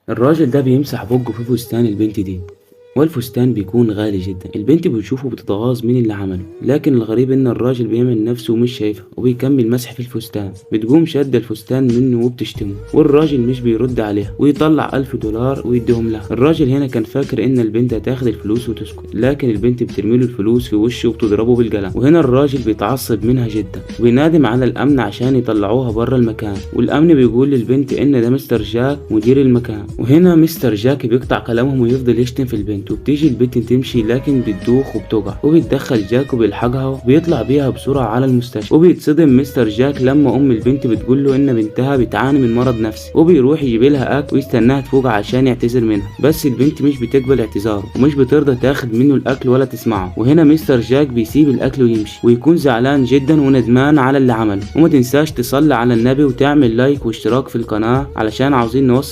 الراجل ده بيمسح بقه في فستان البنت دي، والفستان بيكون غالي جدا. البنت بتشوفه بتتغاظ من اللي عمله، لكن الغريب ان الراجل بيعمل نفسه مش شايفها وبيكمل مسح في الفستان. بتقوم شادة الفستان منه وبتشتمه، والراجل مش بيرد عليها ويطلع $1000 ويديهم لها. الراجل هنا كان فاكر ان البنت هتاخد الفلوس وتسكت، لكن البنت بترميله الفلوس في وشه وبتضربه بالقلم. وهنا الراجل بيتعصب منها جدا وبينادم على الامن عشان يطلعوها بره المكان، والامن بيقول للبنت ان ده مستر جاك مدير المكان. وهنا مستر جاك بيقطع كلامهم ويفضل يشتم في البنت، وبتيجي البنت تمشي لكن بتدوخ وبتقع، وبيتدخل جاك وبيلحقها وبيطلع بيها بسرعة على المستشفى. وبيتصدم مستر جاك لما ام البنت بتقول له ان بنتها بتعاني من مرض نفسي، وبيروح يجيب لها اكل ويستناها تفوق عشان يعتذر منها، بس البنت مش بتقبل اعتذاره ومش بترضى تاخد منه الاكل ولا تسمعه. وهنا مستر جاك بيسيب الاكل ويمشي، ويكون زعلان جدا وندمان على اللي عمله. وما تنساش تصلي على النبي وتعمل لايك واشتراك في القناة علشان عاوزين نوصل